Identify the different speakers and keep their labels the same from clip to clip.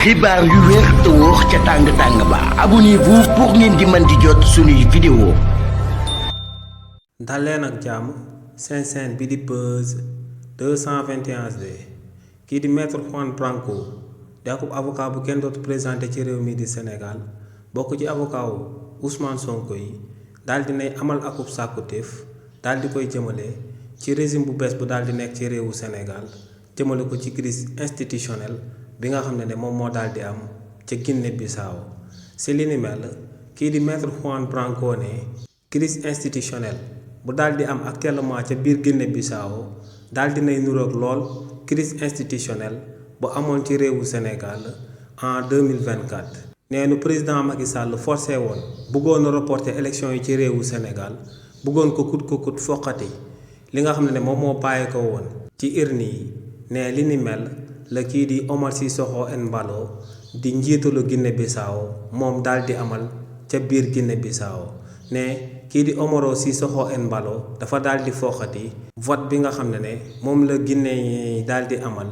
Speaker 1: xibaar yu wér te wóor ca tàng ba abonnez-vous pour ngeen di mën di jot suñuy vidéo.
Speaker 2: dal leen ak jàmm seen chaîne bi di Buzz 221HD kii di maître Juan Branco di akub avocat bu kenn dootu présenté ci réew mi di Sénégal bokk ci avocat wu Ousmane Sonko yi daal di nay amal akub sàkkutéef daal di koy jëmale ci régime bu bees bu daal di nekk ci réewu Sénégal jëmale ko ci crise institutionnelle bi nga xam ne moom moo daal di am ca Guinée Bissau si li ni mel kii di maître Juan Branco ne crise institutionnelle bu daal di am actuellement ca biir Guinée Bissau daal di nay nuroog lool crise institutionnelle bu amoon ci réewu Sénégal en 2024. nee nu président Macky Sall forcé woon bëggoon a reporter élection yi ci réewu Sénégal bëggoon ko kut foqati li nga xam ne moom moo bàyyi ko woon ci urne yi ne li ni mel la kii di Omar Sissoko Embalo di njiitalu Guinée Bissau moom daal di amal ca biir Guinée Bissau ne kii di Omaro Sissoko Embalo dafa daal di foqati vote bi nga xam ne moom la Guinée yi daal di amal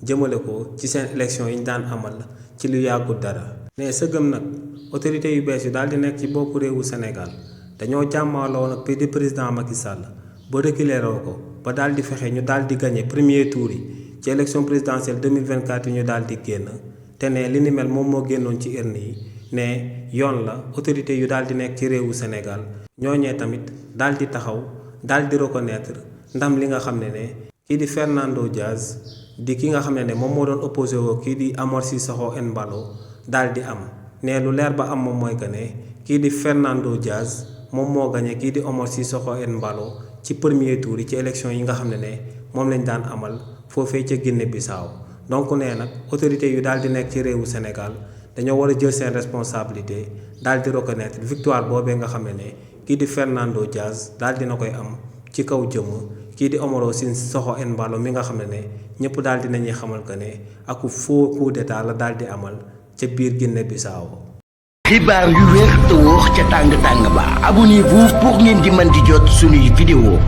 Speaker 2: jëmale ko ci seen élection yi ñu daan amal ci lu yàggul dara. ne sëgëm nag autorité yu bees yu daal di nekk ci boppu réewu Sénégal dañoo jàmmaloo nag di président Macky Sall ba reculeroo ko ba daal di fexe ñu daal di gagné premier tour yi ci élection présidentielle 2024 yi ñu daal di génn te ne li ni mel moom moo génnoon ci urne yi ne yoon la autorité yu daal di nekk ci réewu Sénégal ñooñee tamit daal di taxaw daal di reconnaître ndam li nga xam ne kii di Fernando Diaz di ki nga xam ne moom moo doon opposé woo kii di Omar Sissoko Embalo daal di am ne lu leer ba am moom mooy que ne kii di Fernando Diaz moom moo gagné kii di Omar Sissoko Embalo ci premier tour yi ci élection yi nga xam ne moom lañ daan amal foofee ca Guinée Bissau donc nee nag autorité yu daal di nekk ci réewu Sénégal dañoo war a jël seen responsabilité daal di reconnaître victoire boobee nga xam ne kii di Fernando Diaz daal dina koy am ci kaw jëmm kii di Omaro Sissoko Embalo mi nga xam ne ñëpp daal dinañuy xamal que ne ak faux coup d'état la daal di amal ca biir Guinée Bissau.
Speaker 1: xibaar yu wér te wóor ca tàng ba abonnez-vous pour ngeen di mën di jot suñuy vidéo.